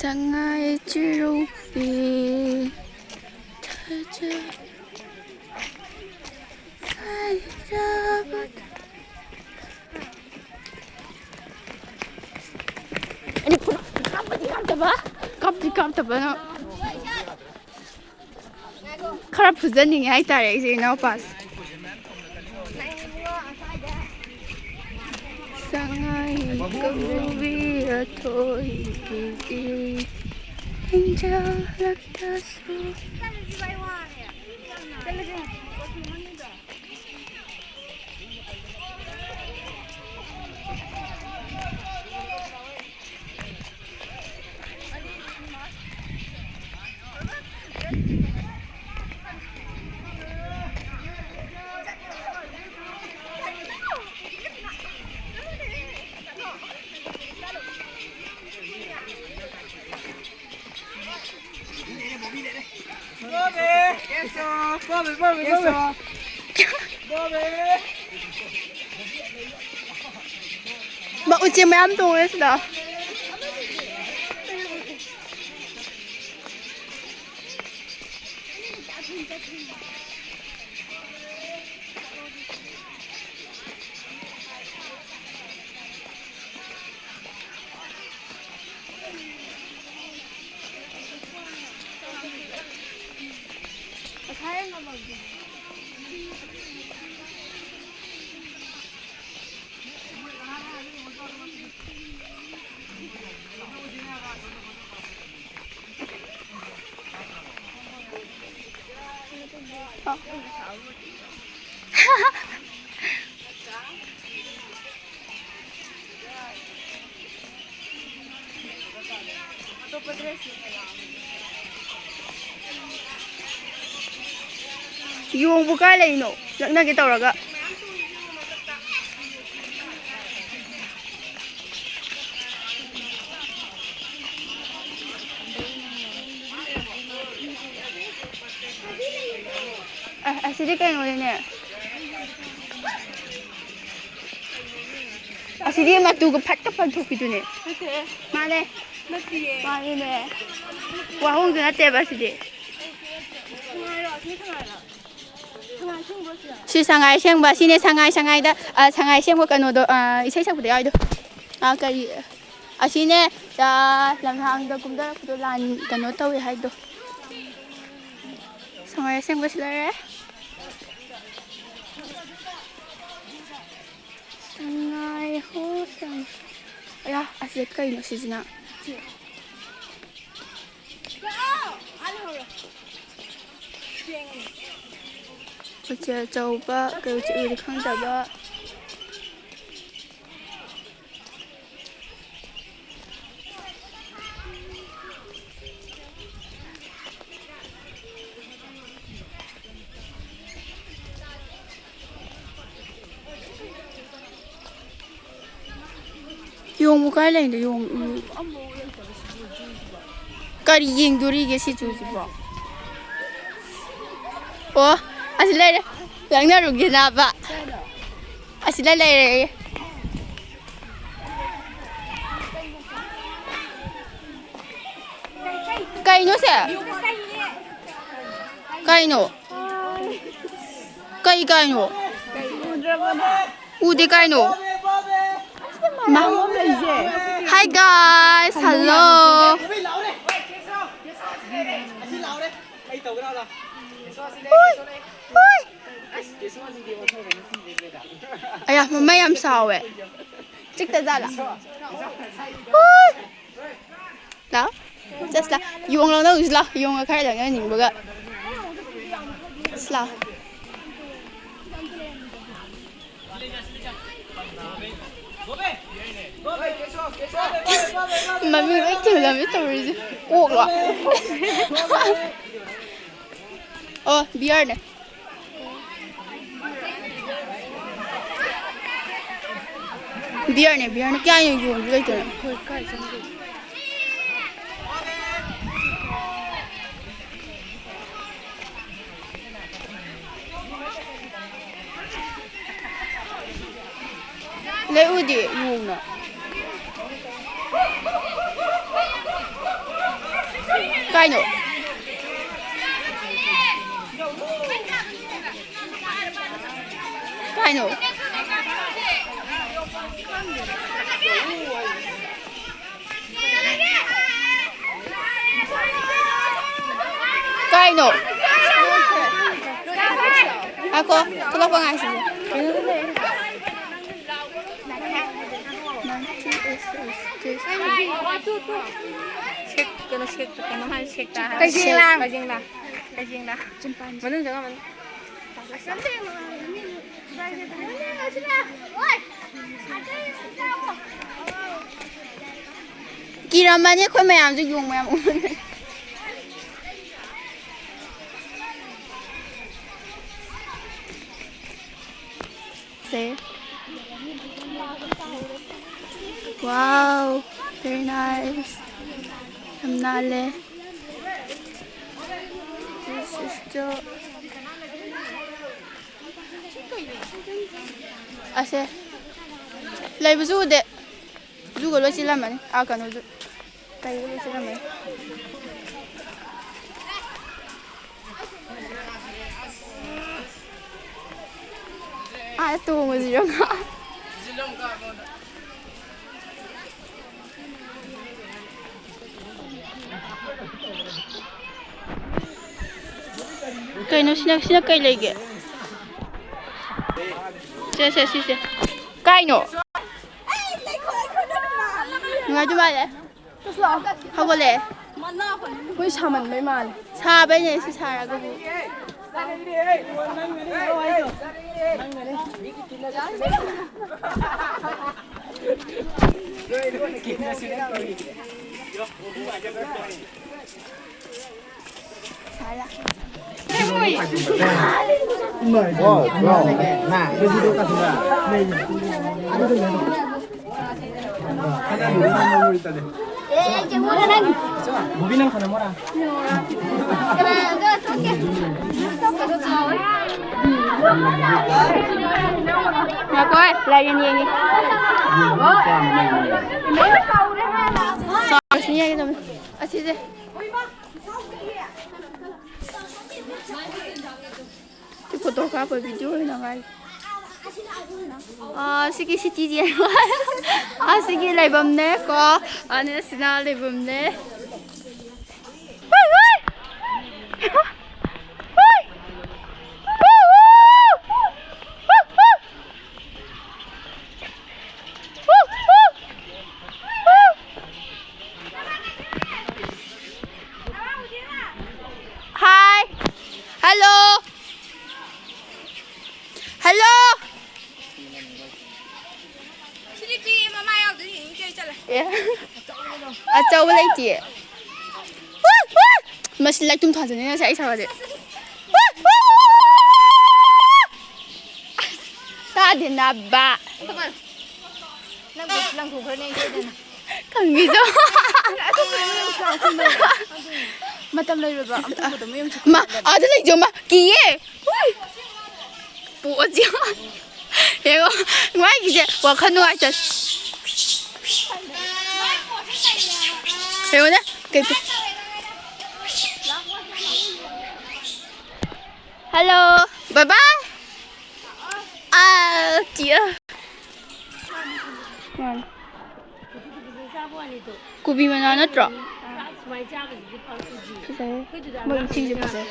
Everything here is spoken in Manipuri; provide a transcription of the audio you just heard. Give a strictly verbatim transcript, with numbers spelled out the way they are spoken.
ꯁꯉꯥꯏ ꯆꯤꯔꯨꯄꯤ ꯊꯥꯖ ꯀꯥꯏꯔꯕ꯫ ꯑꯩꯅ ꯈꯨꯠ ꯀꯥꯞꯄꯗꯤ ꯀꯥꯞꯇꯕ, ꯀꯥꯞꯇꯤ ꯀꯥꯞꯇꯕ꯫ ꯈꯔ ꯐꯨꯖꯅꯤꯡꯉꯦ ꯍꯥꯏꯇꯥꯔꯦ ꯑꯩꯁꯦ ꯏꯅꯥꯎꯄꯥꯁꯦ꯫ ꯁꯉꯥꯏ ꯀꯧꯕꯤ ꯑꯊꯣꯏꯕꯤꯒꯤ ꯏꯟꯖꯂꯛꯇꯁꯨ꯫ ꯃꯥ ꯎꯆꯦꯛ ꯃꯌꯥꯝ ꯇꯣꯡꯉꯦ ꯁꯤꯗ꯫ ꯌꯣꯡꯕꯨ ꯀꯥꯏ ꯂꯩꯅꯣ? ꯂꯛꯅꯒꯦ ꯇꯧꯔꯒ꯫ ꯑ, ꯑꯁꯤꯗꯤ ꯀꯩꯅꯣꯅꯦ? ꯑꯁꯤꯗꯤ ꯃꯇꯨꯒ ꯐꯠꯀ ꯐꯟꯊꯣꯛꯄꯤꯗꯨꯅꯦ꯫ ꯅꯠꯇꯦ꯫ ꯃꯥꯅꯦ꯫ ꯃꯥꯅꯤꯅꯦ꯫ ꯋꯥꯍꯣꯡꯗꯨ ꯅꯠꯇꯦꯕ ꯁꯤꯗꯤ꯫ ꯁꯤ ꯁꯉꯥꯏ ꯑꯁꯦꯡꯕ, ꯁꯤꯅꯦ ꯁꯉꯥꯏ, ꯁꯉꯥꯏꯗ, ꯑ, ꯁꯉꯥꯏ ꯑꯁꯦꯡꯕ ꯀꯩꯅꯣꯗꯣ, ꯑ, ꯏꯁꯩ ꯁꯛꯄꯗ ꯌꯥꯎꯔꯤꯗꯣ꯫ ꯑ, ꯀꯔꯤ, ꯑꯁꯤꯅꯦ, ꯑ, ꯂꯝꯍꯥꯡꯗ ꯀꯨꯝꯊꯔꯛꯄꯗꯣ ꯂꯥꯟ ꯀꯩꯅꯣ ꯇꯧꯋꯦ ꯍꯥꯏꯗꯣ꯫ ꯁꯉꯥꯏ ꯑꯁꯦꯡꯕꯁꯤ ꯂꯩꯔꯦ꯫ ꯁꯉꯥꯏ ꯍꯣ ꯁꯉꯥꯏ꯫ ꯑꯌꯥ, ꯑꯁꯤꯗ ꯀꯩꯅꯣ ꯁꯤꯁꯤꯅ? ꯎꯆꯦꯛ ꯑꯆꯧꯕ, ꯀꯩ ꯎꯆꯦꯛꯅꯣꯗꯤ ꯈꯪꯗꯕ꯫ ꯌꯣꯡꯕꯨ ꯀꯥꯏ ꯂꯩꯅꯣ? ꯌꯣꯡ, ꯎꯝ꯫ ꯀꯔꯤ ꯌꯦꯡꯗꯣꯔꯤꯒꯦ ꯁꯤ ꯆꯨꯁꯤꯕꯣ? ꯑꯣ, ꯑꯁꯤ ꯂꯩꯔꯦ꯫ ꯂꯪꯅꯔꯨꯒꯦ ꯅꯥꯕ꯫ ꯑꯁꯤꯗ ꯂꯩꯔꯦ꯫ ꯀꯩꯅꯣ ꯁꯦ? ꯀꯩꯅꯣ? ꯀꯩ ꯀꯥꯏꯅꯣ? ꯎꯗꯦ ꯀꯥꯏꯅꯣ? ꯃꯥ-, Hi guys, hello. ꯍꯨꯏ, ꯍꯨꯏ꯫ ꯑꯌꯥ, ꯃꯃꯩ ꯌꯥꯝ ꯆꯥꯎꯋꯦ꯫ ꯆꯤꯛꯇ ꯖꯥꯠꯂꯥ? ꯍꯨꯏ꯫ ꯂꯥꯎ꯫ ꯆꯠꯁꯤ ꯂꯥꯎ꯫ ꯌꯣꯡ ꯂꯧꯅꯧꯁꯤ ꯂꯥꯎ꯫ ꯌꯣꯡꯒ ꯈꯔ ꯂꯧꯅꯅꯤꯡꯕꯒ꯫ ꯆꯠꯁꯤ ꯂꯥꯎ꯫ ꯃꯃꯤꯡ ꯂꯣꯏ ꯊꯤꯜꯂꯝꯃꯦ ꯇꯧꯔꯤꯁꯦ꯫ ꯑꯣꯛꯂꯣ? ꯑꯣ, ꯕꯤꯌꯔꯅꯦ꯫ ꯕꯤꯌꯔꯅꯦ, ꯕꯤꯌꯔꯅꯦ꯫ ꯀꯌꯥ ꯌꯣꯟ-, ꯌꯣꯟꯕ ꯂꯩꯇꯅ? ꯂꯩꯎꯗꯤ ꯌꯣꯡꯅ꯫ ꯀꯥꯏꯅꯣ? ꯀꯥꯏꯅꯣ? ꯀꯥꯏꯅꯣ? ꯉꯥꯏꯈꯣ, ꯊꯣꯛꯂꯛꯄ ꯉꯥꯏꯁꯤꯁꯦ꯫ ꯁꯦꯛ-, ꯀꯩꯅꯣ, ꯁꯦꯛ-, ꯀꯩꯅꯣꯝ ꯍꯥꯏ, ꯁꯦꯛꯇ ꯍꯥꯏ꯫ ꯀꯩꯖꯦꯡꯂꯥꯡ꯫ ꯀꯩꯖꯦꯡꯂꯥꯡ꯫ ꯀꯩꯖꯦꯡꯂꯥꯡ꯫ ꯆꯤꯝꯄꯥꯟꯖꯤ꯫ ꯃꯅꯨꯡ ꯆꯪꯉꯝꯃꯅꯤ꯫ ꯀꯤꯔꯝꯃꯅꯤ ꯑꯩꯈꯣꯏ ꯃꯌꯥꯝꯁꯨ, ꯌꯣꯡ ꯃꯌꯥꯝ ꯎꯕꯅꯤꯅ꯫ ꯁꯦ꯫ Wow, very nice. ꯌꯥꯝ ꯅꯥꯜꯂꯦ꯫ This is the ꯑꯁꯦ꯫ ꯂꯩꯕꯁꯨ ꯎꯗꯦ꯫ ꯖꯨꯒ ꯂꯣꯏ ꯆꯦꯜꯂꯝꯃꯅꯤ꯫ ꯑꯥ, ꯀꯩꯅꯣꯁꯨ꯫ ꯀꯩꯅꯣ ꯂꯣꯏ ꯆꯦꯜꯂꯝꯃꯅꯤ꯫ ꯑꯥ, ꯇꯣꯡꯉꯁꯤꯔꯣ? ꯀꯩꯅꯣ ꯁꯤꯅ, ꯁꯤꯅ ꯀꯩ ꯂꯩꯒꯦ? ꯁꯦ, ꯁꯦ, ꯁꯤꯁꯦ꯫ ꯀꯥꯏꯅꯣ? ꯅꯨꯡꯉꯥꯏꯗꯧ ꯃꯥꯜꯂꯦ꯫ ꯍꯧꯒꯠꯂꯛꯑꯦ꯫ ꯃꯣꯏ ꯁꯥꯃꯟꯕꯩ ꯃꯥꯜꯂꯦ꯫ ꯁꯥꯕꯩꯅꯦ ꯁꯤ ꯁꯥꯔꯒꯕꯨ꯫ ꯉꯥꯏꯈꯣ, ꯂꯥꯏꯔꯦꯟ ꯌꯦꯡꯉꯤ꯫ ꯆꯥꯎꯔꯁꯅꯤ ꯍꯥꯏꯒꯗꯕꯅꯤ꯫ ꯑꯁꯤꯁꯦ꯫ ꯐꯣꯇꯣ ꯀꯥꯞꯄ ꯚꯤꯗꯤꯑꯣ ꯑꯣꯏꯅ ꯉꯥꯏ꯫ ꯑꯥ, ꯁꯤꯒꯤ ꯁꯤꯇꯤꯁꯦ꯫ ꯑꯥ, ꯁꯤꯒꯤ ꯂꯩꯐꯝꯅꯦ ꯀꯣ꯫ ꯑꯅꯤ ꯑꯁꯤꯅ ꯂꯩꯐꯝꯅꯦ꯫ Hi. Hello. Hello. ꯁꯤꯗꯤ ꯄꯤ ꯃꯃꯥ ꯌꯥꯎꯗꯣꯏꯅꯤ ꯏꯆꯦ ꯆꯠꯂꯦ꯫ ꯑꯦ꯫ ꯑꯆꯧꯕ ꯂꯩꯇꯤꯌꯦ꯫ ꯃꯁꯤ ꯂꯥꯏꯇꯨꯝ ꯊꯥꯖꯅꯤ ꯉꯁꯥꯏ ꯑꯩ ꯁꯥꯎꯔꯗꯤ꯫ ꯇꯥꯗꯦ ꯅꯥꯕ꯫ ꯅꯪ ꯂꯪꯊꯣꯛꯈ꯭ꯔꯅꯤ ꯑꯩ ꯁꯣꯏꯗꯅ꯫ ꯈꯪꯉꯤꯗꯣ꯫ ꯃꯇꯝ ꯂꯩꯔꯣꯏꯕ ꯑꯝꯇ ꯃꯇꯝ ꯌꯥꯝ ꯃꯥ ꯑꯥꯗ ꯂꯩꯖꯣ ꯃꯥ ꯀꯤꯌꯦ꯫ ꯄꯣꯛꯑꯁꯤ꯫ ꯌꯦꯡꯉꯣ ꯃꯥꯏꯒꯤꯁꯦ ꯋꯥꯈꯜ ꯅꯨꯡꯉꯥꯏꯇ꯫ ꯌꯦꯡꯉꯣꯅꯦ꯫ ꯀꯩ ꯍꯜꯂꯣ꯫ ꯕꯥꯏ ꯕꯥꯏ꯫ ꯑꯥ ꯆꯤꯌꯔ꯫ ꯃꯥꯅꯦ꯫ ꯀꯣꯕꯤ ꯃꯅꯥ ꯅꯠꯇ꯭ꯔꯣ? ꯐꯖꯩ꯫ ꯃꯣꯏ ꯁꯤꯁꯦ ꯐꯖꯩ꯫